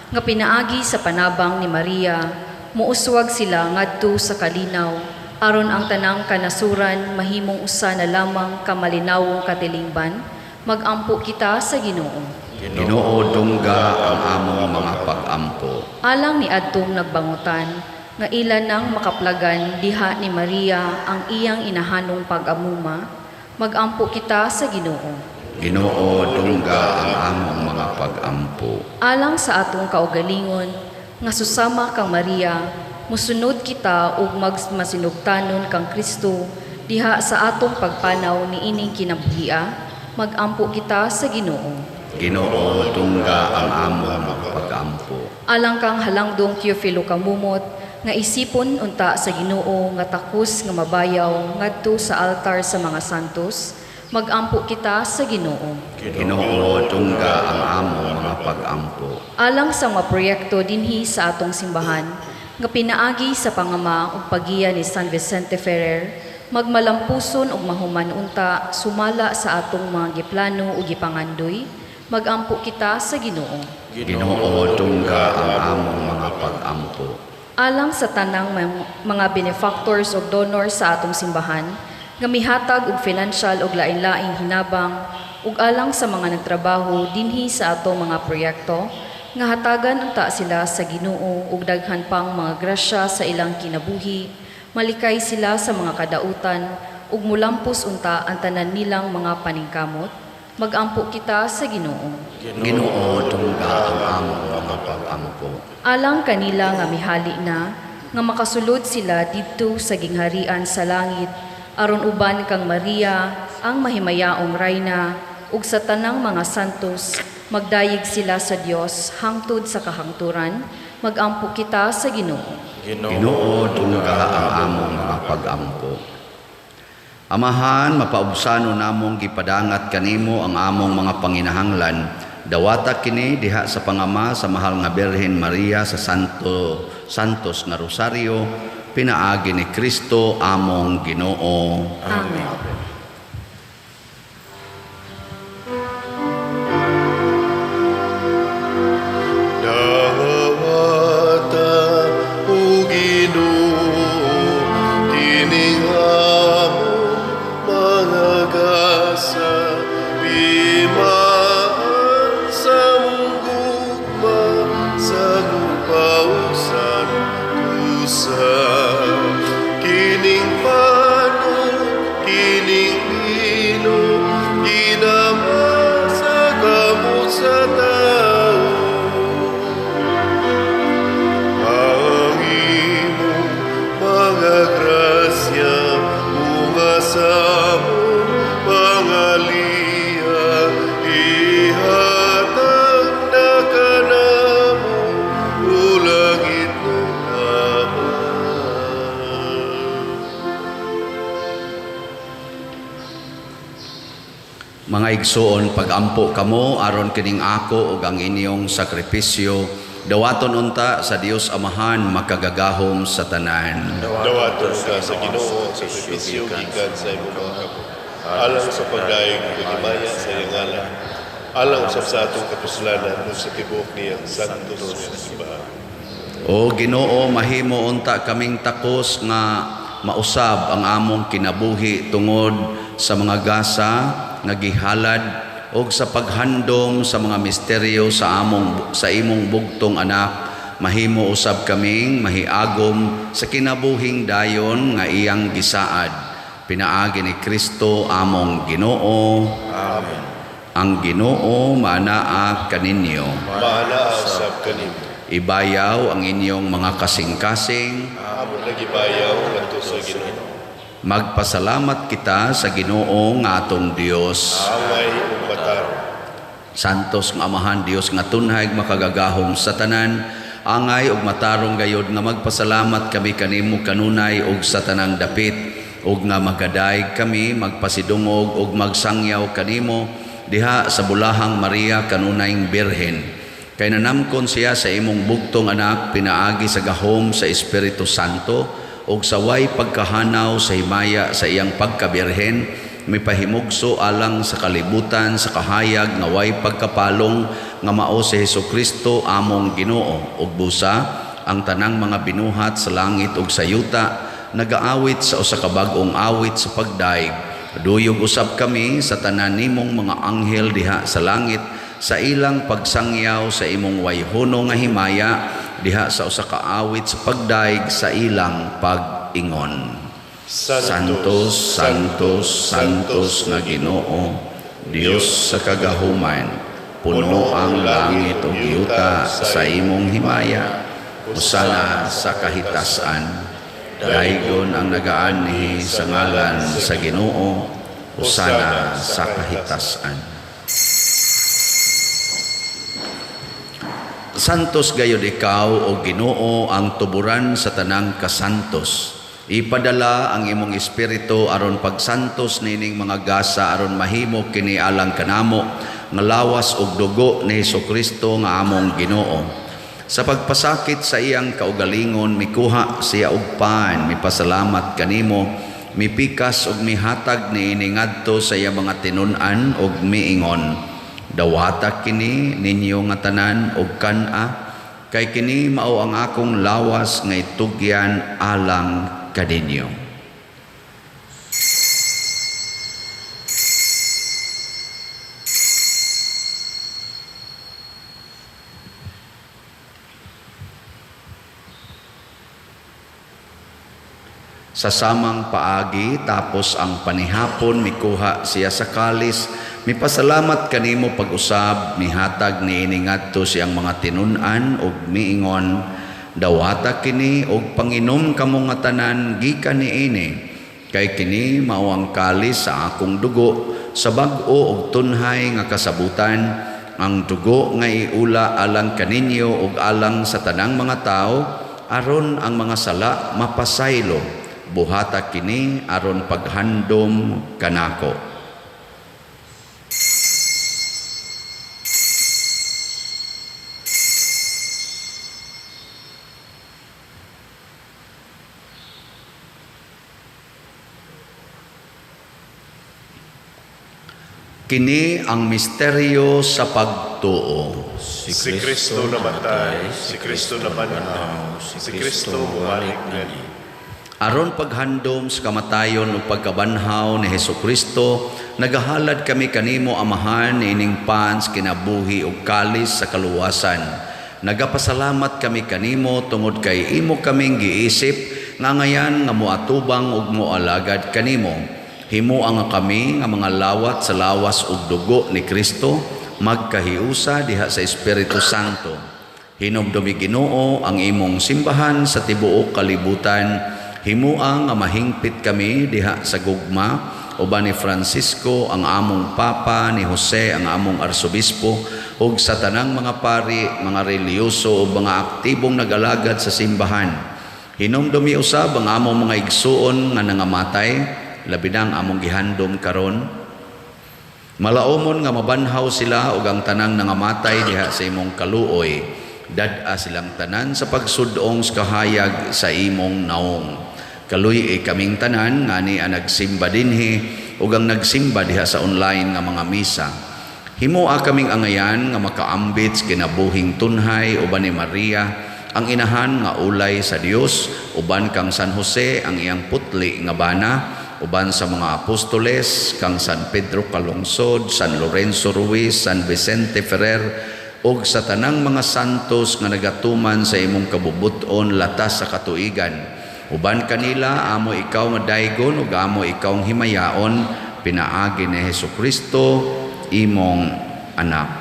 Speaker 4: nga pinaagi sa panabang ni Maria, muuswag sila ngadto sa kalinaw aron ang tanang kanasuran mahimong usa na lamang ka malinawong katilingban, magampo kita sa Ginoo.
Speaker 2: Ginoo, dungga ang among mga pag-ampo.
Speaker 4: Alang ni adtong nagbangutan nga ila nang makaplagan diha ni Maria ang iyang inahanong pag-amuma, magampo kita sa Ginoo.
Speaker 2: Ginoo, dungga ang among mga pag-ampo.
Speaker 4: Alang sa atong kaugalingon nga susama kang Maria, musunod kita ug magmasinugtanon kang Kristo diha sa atong pagpanaw niining kinabuhia, magampo kita sa Ginoo.
Speaker 2: Ginoo, dungga ang among mga pag-ampo.
Speaker 4: Alang kang halangdong Teofilo Kamumot nga isipon unta sa Ginoo nga takos nga mabayaw ngadto sa altar sa mga santos, magampo kita sa Ginoo.
Speaker 2: Ginoo, dungga ang among mga pag-ampo.
Speaker 4: Alang sa mga proyekto dinhi sa atong simbahan nga pinaagi sa pangama ug pagiya ni San Vicente Ferrer, magmalampuson ug mahuman unta sumala sa atong mga giplano ug gipangandoy, magampo kita sa Ginoo.
Speaker 2: Ginoo, dungga ang among mga pag-ampo.
Speaker 4: Alang sa tanang mga benefactors ug donors sa atong simbahan nga mihatag og financial ug lain-laing hinabang ug alang sa mga nagtrabaho dinhi sa atong mga proyekto nga hatagan unta sila sa Ginoo ug daghan pang mga grasya sa ilang kinabuhi, malikay sila sa mga kadautan ug mulampos unta ang tanan nilang mga paningkamot, magampo kita sa Ginoo.
Speaker 2: Ginoo, dungga ang among mga pag-ampo.
Speaker 4: Alang kanila nga mihali na, nga makasulod sila didto sa gingharian sa langit, aron uban kang Maria, ang mahimayaong rayna, ug sa tanang mga santos, magdayeg sila sa Dios hangtod sa kahangturan, magampo kita sa Ginoo.
Speaker 2: Ginoo, dungga ang among mga pag-ampo. Amahan, mapaubsano namong gipadangat kanimo ang among mga panginahanglan. Dawata kini diha sa pangama sa mahal nga Birhen Maria sa Santos nga Rosario, pinaagi ni Kristo among Ginoo.
Speaker 4: Amen.
Speaker 1: Dawata o Ginoo, kining among mga gasa, bimaan sa mong gugma, sa gupausan kusa. Kining pano, kining lino, ginama sa kamot sa tao. Ang imong mga grasya, mga samong pangaliya, ihatag na kanamo, o langit ng Ama.
Speaker 2: Mga igsoon, pag-ampo kamo aron kining ako ug ang inyong sakripisyo, dawaton unta sa Dios Amahan makagagahom sa tanan.
Speaker 1: Dawaton ka sa Ginoo ang sakripisyo gikan sa imong mga kamot, alang sa pagdayeg ug paghimaya sa iyang ngalan, alang usab sa atong kapuslanan ug sa tibuok niyang santos nga simbahan.
Speaker 2: O Ginoo, mahimo unta kaming takos nga mausab ang among kinabuhi tungod sa mga gasa nga gihalad og sa paghandom sa mga misteryo sa imong bugtong anak. Mahimo usab kaming mahiagom sa kinabuhing dayon nga iyang gisaad pinaagi ni Kristo among Ginoo.
Speaker 1: Amen.
Speaker 2: Ang Ginoo maanaa kaninyo.
Speaker 1: Maanaa usab kanimo.
Speaker 2: Ibayaw ang inyong mga kasing-kasing.
Speaker 1: Amo nagibayaw ngadto sa Ginoo.
Speaker 2: Magpasalamat kita sa Ginoo nga atong Dios.
Speaker 1: Angay ug matarong.
Speaker 2: Santos nga Amahan, Dios nga tunhay makagagahom sa tanan, angay ug matarong gayod nga magpasalamat kami kanimo kanunay ug sa tanang dapit, ug nga magadayeg kami magpasidungog ug magsangyaw kanimo diha sa bulahang Maria kanunayng Birhen. Kay nanamkon siya sa imong bugtong anak pinaagi sa gahom sa Espiritu Santo ug sa way pagkahanaw sa himaya sa iyang pagkabirhen, mipahimugso alang sa kalibutan sa kahayag nga way pagkapalong nga mao si Hesukristo among Ginoo. Ug busa ang tanang mga binuhat sa langit ug sa yuta nagaawit sa usa ka bag-ong awit sa pagdaig. Duyog usab kami sa tanan nimong mga anghel diha sa langit sa ilang pagsangyaw sa imong wayhono nga himaya diha sa usa ka awit sa pagdaig sa ilang pag-ingon. Santos, Santos, Santos nga Ginoo, Dios sa kagahuman, puno ang langit ug yuta sa imong himaya, usana sa kahitasan. Daygon ang nagaanhi sa ngalan sa Ginoo, usana sa kahitasan. Santos gayod ikaw o Ginoo ang tuburan sa tanang kasantos. Ipadala ang imong espiritu aron pagsantos nining mga gasa aron mahimo kini alang kanamo nga lawas ug dugo ni Hesukristo nga among Ginoo. Sa pagpasakit sa iyang kaugalingon mikuha siya og pan, mipasalamat kanimo, mipikas ug mihatag niini ngadto sa iyang mga tinun-an ug miingon: Dawata kini ninyo nga tanan og kan-a, kay kini mao ang akong lawas nga itugyan alang kaninyo. Sa samang paagi, tapos ang panihapon, mikuha siya sa kalis, mipasalamat kanimo pag-usab, mihatag niini ngadto siyang mga tinun-an ug miingon: Dawata kini og panginom kamo nga tanan gikan niini, kay kini mao ang kalis sa akong dugo sa bag-o og tunhay nga kasabutan, ang dugo nga iula alang kaninyo ug alang sa tanang mga tawo, aron ang mga sala mapasaylo. Buhata kini aron paghandom kanako. Kini ang misteryo sa pagtuo.
Speaker 1: Si Kristo namatay, si Kristo nabanhaw, si Kristo mubalik ngali.
Speaker 2: Aron paghandom sa kamatayon ug pagkabanhaw ni Hesukristo, nagahalad kami kanimo Amahan niining pans kinabuhi ug kalis sa kaluwasan. Nagapasalamat kami kanimo tungod kay imo kaming giisip nga ngayan nga moatubang ug moalagad kanimo. Himoa nga kami nga mga lawat sa lawas ug dugo ni Kristo, magkahiusa diha sa Espiritu Santo. Hinumdumi Ginoo ang imong simbahan sa tibuok kalibutan. Himoa nga mahingpit kami diha sa gugma uban ni Francisco ang among Papa, ni Jose ang among Arsobispo, ug sa tanang mga pari, mga relihiyoso ug mga aktibong nagalagad sa simbahan. Hinumdumi usab ang among mga igsuon nga nangamatay, labi na ang among gihandom karon. Malaomon nga mabanhaw sila ug ang tanang nangamatay diha sa imong kaluoy. Dad-a silang tanan sa pagsudong sa kahayag sa imong naong. Kaluy-i kaming tanan ngani ang nagsimba dinhi ug ang nagsimba diha sa online nga mga misa. Himoa kaming angayan nga makaambit sa kinabuhing tunhay uban ni Maria ang inahan nga ulay sa Dios, uban kang San Jose ang iyang putli nga bana, uban sa mga apostoles kang San Pedro Calungsod, San Lorenzo Ruiz, San Vicente Ferrer, ug sa tanang mga santos nga nagatuman sa imong kabubut-on latas sa katuigan. Uban kanila amo ikaw nga daygon ug amo ikaw himayaon pinaagi ni Hesukristo imong anak.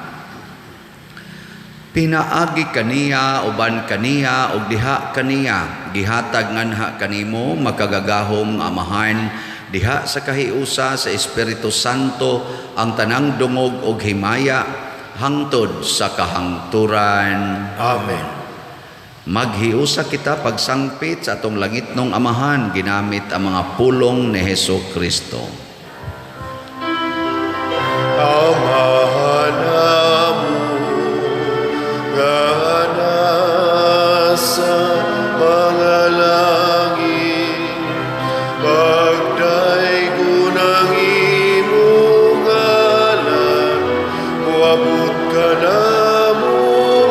Speaker 2: Pinaagi kaniya, uban kaniya, ug diha kaniya, gihatag nganha kanimo makagagahom nga Amahan, diha sa kahiusa sa Espiritu Santo ang tanang dungog ug himaya hangtod sa kahangturan.
Speaker 1: Amen.
Speaker 2: Maghiusa kita pagsangpit sa atong langitnong Amahan ginamit ang mga pulong ni Heso Kristo.
Speaker 1: Amahan namo nga nasa mga langit, pagdaygon ang imong ngalan, moabot kanamo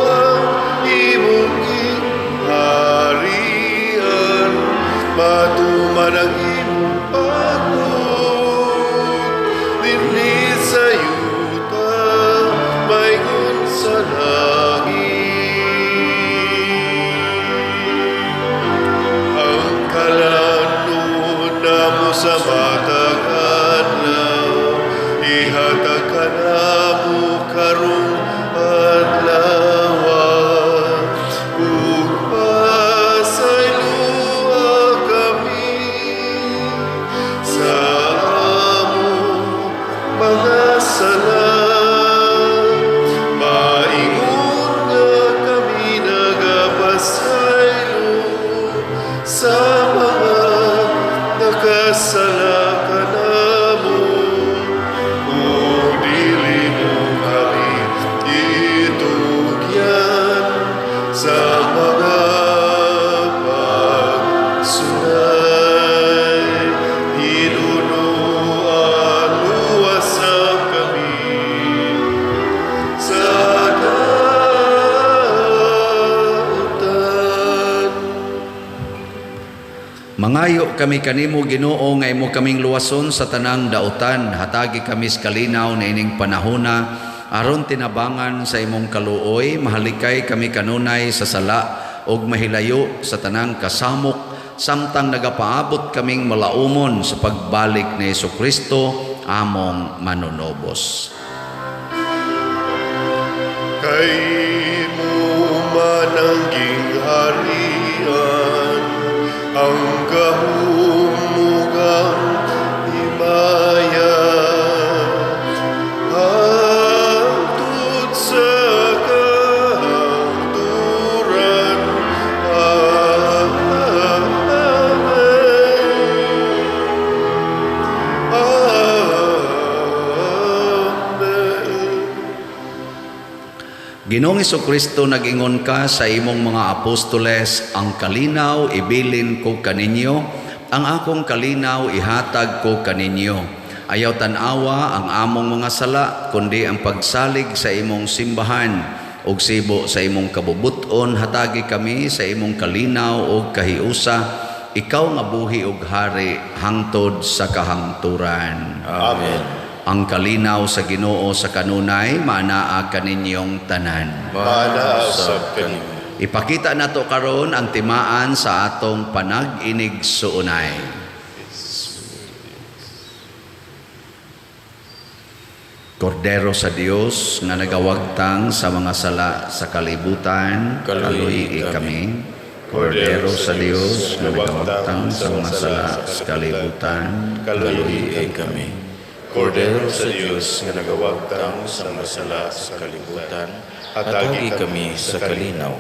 Speaker 1: ang imong gingharian, matuman ang imong pagbuot, dinhi sa yuta, maingon sa langit. Ang kalanon namo sa matag adlaw, ihatag kanamo karong adlaw, ug pasayloa kami sa among mga sala, maingon nga kami nagapasaylo sa mga nakasala kanamo, ug dili mo kami itugyan sa mga pagsulay. Hinunoa, luwasa kami sa dautan.
Speaker 2: Mangayo kami kanimo, Ginoo, nga imo kaming luwason sa tanang dautan. Hatagi kami sa kalinaw niining panahona aron tinabangan sa imong kaluoy mahalikay kami kanunay sa sala ug mahilayo sa tanang kasamok samtang nagapaabot kaming malaumon sa pagbalik ni Kristo among manunobos.
Speaker 1: Kay imo man ang gingharian, ang gahom ug ang himaya, hangtod sa kahangturan. Amen. Amen.
Speaker 2: Ginoong Kristo, nag-ingon ka sa imong mga apostoles, "Ang kalinaw ibilin ko kaninyo, ang akong kalinaw ihatag ko kaninyo." Ayaw tan-awa ang among mga sala, kundi ang pagsalig sa imong simbahan. Ug sibo sa imong kabubuton, hatagi kami sa imong kalinaw ug kahiusa, ikaw nga buhi ug hari hangtod sa kahangturan.
Speaker 1: Amen.
Speaker 2: Ang kalinaw sa Ginoo sa kanunay maanaa kaninyong tanan.
Speaker 1: Maanaa usab kanimo.
Speaker 2: Ipakita nato karon ang timaan sa atong panag-inigsuonay. Kordero sa Dios nga nagawagtang sa mga sala sa kalibutan,
Speaker 3: kaluyi
Speaker 2: kaluyi kami. Kordero sa Dios nga nagawagtang sa mga sala sa kalibutan,
Speaker 3: kaluyi kami. Kordero sa Dios nga nagawagtang sa mga sala sa kalibutan, hatagi kami sa kalinaw.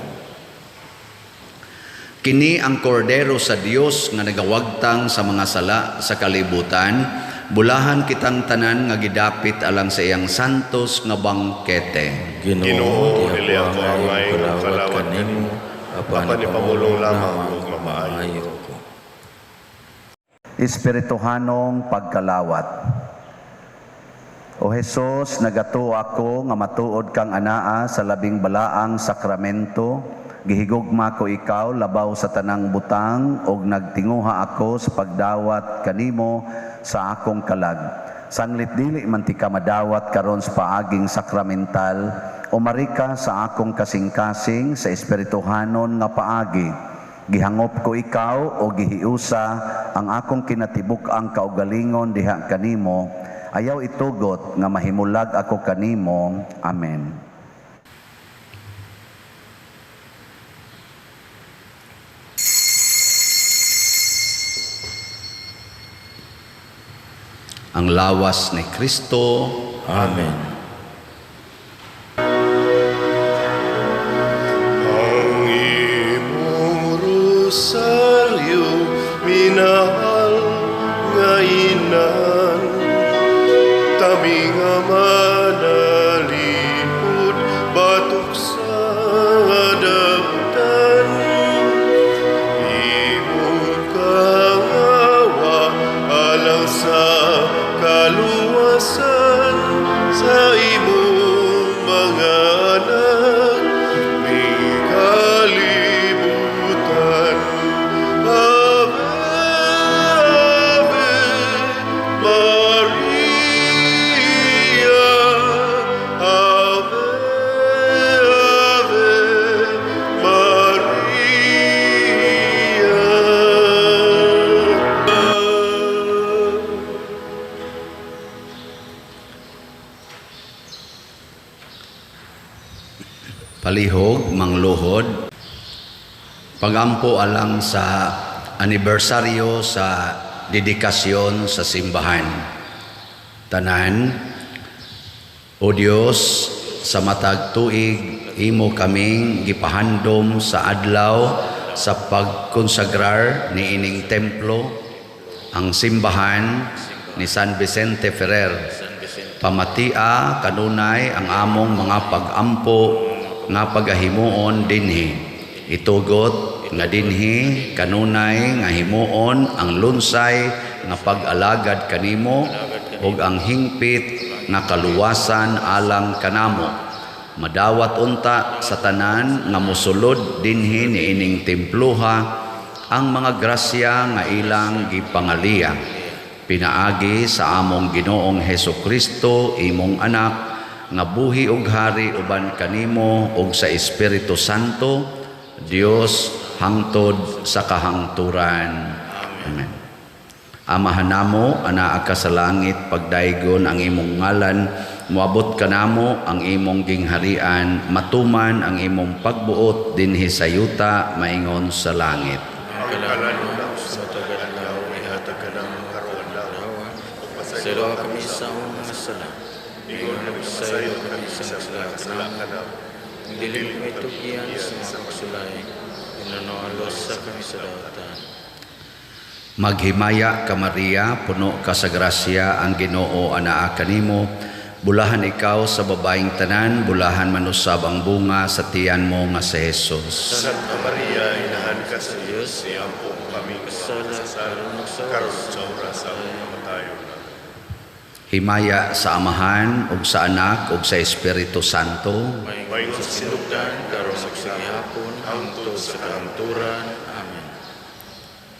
Speaker 2: Kini ang kordero sa Dios nga nagawagtang sa mga sala sa kalibutan, bulahan kitang tanan nga gidapit alang sa iyang santos nga bangkete.
Speaker 3: Ginoo,
Speaker 1: Ginoo,
Speaker 3: di
Speaker 1: dili
Speaker 3: ako
Speaker 1: ako
Speaker 3: angay
Speaker 1: angay
Speaker 3: og
Speaker 1: og
Speaker 3: kalawat
Speaker 1: kalawat
Speaker 3: kanimo,
Speaker 1: kanimo,
Speaker 3: apan
Speaker 1: apan
Speaker 3: ipamulong
Speaker 1: ipamulong
Speaker 3: lamang
Speaker 1: lamang
Speaker 3: ug
Speaker 1: ug
Speaker 3: mamaayo ko.
Speaker 2: Espirituhanong pagkalawat. O Hesus, nagatuo ako nga matuod kang anaa sa labing balaang sakramento. Gihigugma ko ikaw labaw sa tanang butang ug nagtinguha ako sa pagdawat kanimo sa akong kalag. Sanglit dili man ti ka madawat karon sa paaging sakramental, umari ka sa akong kasing-kasing sa espirituhanon nga paagi. Gihangop ko ikaw o gihiusa ang akong kinatibuk-ang kaugalingon diha kanimo. Ayaw itugot nga mahimulag ako kanimo. Amen. Ang lawas ni Kristo.
Speaker 3: Amen.
Speaker 1: Ang imong rosaryo, minahal nga inan, kami nga manalipod, batok sa dautan. Imong kahawa alang sa kaluwasan sa imong mga anak ning kalibutan. Ave, Ave Maria, Ave, Ave Maria.
Speaker 2: Palihog, mangluhod. Pagampo alang sa anibersaryo sa dedikasyon sa simbahan. Tanan, O Dios, sa matag tuig imo kaming gipahandom sa adlaw sa pagkonsagrar niining templo, ang simbahan ni San Vicente Ferrer. Pamatia kanunay ang among mga pagampo nga pagahimuon dinhi. Itugot nga dinhi kanunay nga himuon ang lunsay nga pag-alagad kanimo ug ang hingpit nga kaluwasan alang kanamo. Madawat unta sa tanan nga mosulod dinhi niining temploha ang mga grasya nga ilang gipangaliya. Pinaagi sa among Ginoong Heso Kristo, imong anak, nga buhi ug hari uban kanimo ug sa Espiritu Santo, Dios hangtod sa kahangturan. Amen. Amahan namo, anaa ka sa langit, pagdaygon ang imong ngalan, moabot kanamo ang imong gingharian, matuman ang imong pagbuot dinhi sa yuta maingon sa langit.
Speaker 1: Ang kalan namo sa matag adlaw, ihatag kanamo karong adlaw. Ug
Speaker 3: Pasayloa kami sa among mga sala.
Speaker 1: Ingon nga pasaylo kami sa mga kasala kanamo.
Speaker 3: Dili kami tugyan sa mga pagsulay. Inunoalos sa kami sa dautan.
Speaker 2: Maghimaya ka Maria, puno ka sa grasya, ang Ginoo anaa kanimo. Bulahan ikaw sa babaeng tanan, bulahan man usab ang bunga sa tiyan mo nga si Jesus.
Speaker 1: Santa Maria, inahan ka sa Dios, iampo mo kami mga
Speaker 3: Sala,
Speaker 1: makasasala,
Speaker 3: karon ug sa
Speaker 1: karon
Speaker 3: oras
Speaker 1: sa oras sa among kamatayon. Amen.
Speaker 2: Himaya sa Amahan ug sa Anak ug sa Espiritu Santo.
Speaker 3: Maingon sa sinugdan, karon ug sa gihapon, hangtod sa kahangturan. Amen.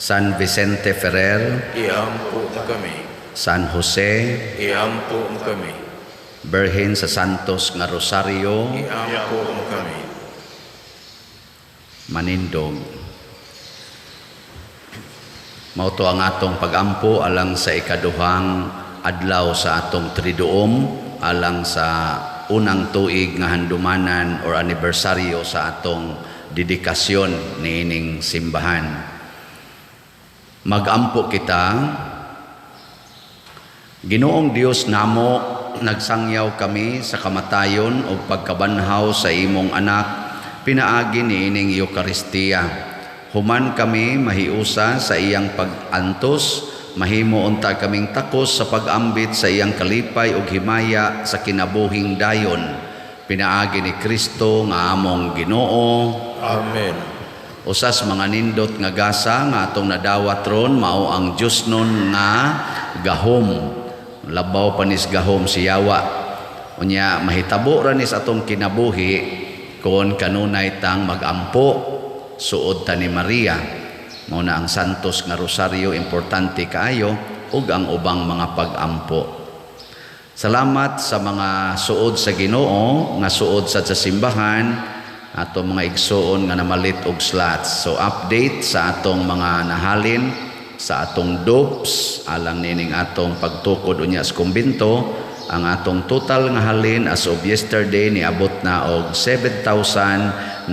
Speaker 2: San Vicente Ferrer,
Speaker 3: Iampo mo kami.
Speaker 2: San Jose,
Speaker 3: Iampo mo kami.
Speaker 2: Birhen sa Santos nga Rosario,
Speaker 3: Iampo mo kami.
Speaker 2: Manindog. Mao to ang atong pagampo alang sa ikaduhang adlaw sa atong Triduum, alang sa unang tuig nga handumanan or anibersaryo sa atong dedikasyon niining simbahan. Magampo kita. Ginoong Dios namo, nagsangyaw kami sa kamatayon ug pagkabanhaw sa imong anak, pinaagi niining Eukaristiya. Human kami mahiusa sa iyang pag-antos, mahimo unta kaming takos sa pag-ambit sa iyang kalipay ug himaya sa kinabuhing dayon. Pinaagi ni Kristo nga among Ginoo.
Speaker 3: Amen.
Speaker 2: Usas mga nindot nga gasa nga atong nadawat ron mao ang Diyosnon nga gahom. Labaw pa nis gahom si Yawa. Unya mahitabo ra nis atong kinabuhi kon kanunay tang magampo suod ta ni Maria. Mao na ang Santos nga Rosario importante kaayo ug ang ubang mga pag-ampo. Salamat sa mga suod sa Ginoo nga suod sa simbahan, atong mga igsoon nga namalit og slots. So update sa atong mga nahalin sa atong dopes alang nining atong pagtukod unya sa kumbinto, ang atong total nga halin as of yesterday niabot na og 7,923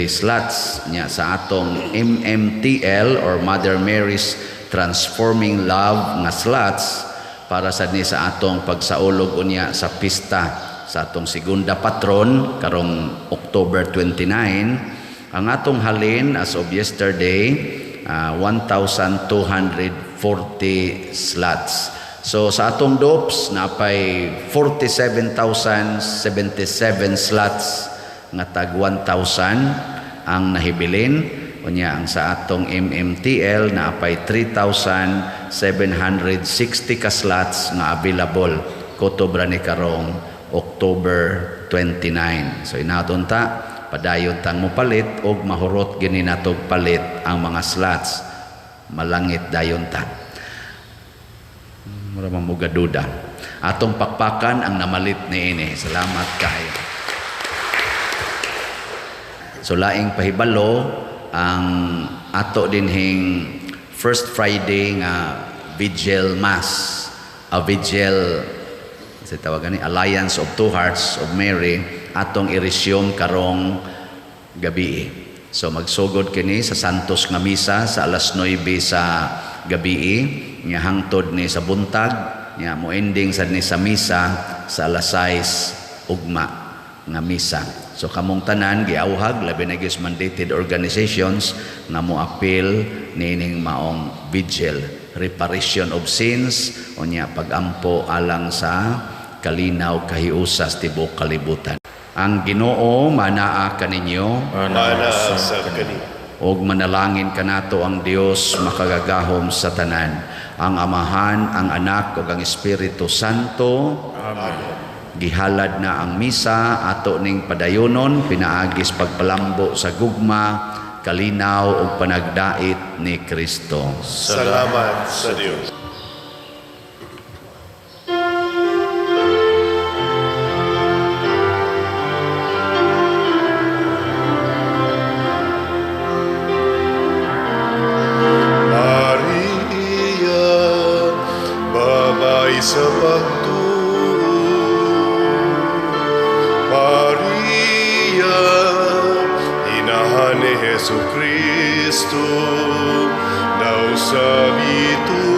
Speaker 2: slots nya sa atong MMTL or Mother Mary's Transforming Love nga slots para sa ni sa atong pagsaulog unya sa pista sa atong segunda patron karong October 29. Ang atong halin as of yesterday, 1,240 slots. So sa atong dopes napay 47,077 slots nga tag 1,000 ang nahibilin. Unya ang sa atong MMTL naapay 3,760 ka slots nga available kutob ra ni karong October 29. So inaton ta padayon tang mopalit og mahurot gini natog palit ang mga slots. Malangit dayon ta. Mura man mo duda. Atong pakpakan ang namalit niini. Salamat kaayo. So laing pahibalo ang ato dinhing first Friday nga Vigil Mass, a Vigil sa tawagan ni Alliance of Two Hearts of Mary, atong i-resume karong gabi. So magsugod kini sa Santos nga misa sa alas 9 sa gabi nga hangtod ni sa buntag, nya mo ending sad ni sa misa sa alas 6 ugma nga misa. So kamong tanan giawhag, labi na gyud sa mandated organizations nga moapil niining maong vigil, reparation of sins, unya pagampo alang sa kalinaw kahiusas tibuok kalibutan. Ang Ginoo manaa kaninyo.
Speaker 1: Mana sa kani.
Speaker 2: Og manalangin kanato ang Dios makagagahom sa tanan, ang Amahan, ang Anak ug ang Espiritu Santo.
Speaker 1: Amen.
Speaker 2: Gihalad na ang misa, ato ning padayonon pinaagis pagpalambo sa gugma, kalinaw ug panagdait ni Kristo.
Speaker 1: Salamat sa Dios. Maria, babae sa pagtuo. Maria, inahan ni Jesu Kristo, daw sa bituon.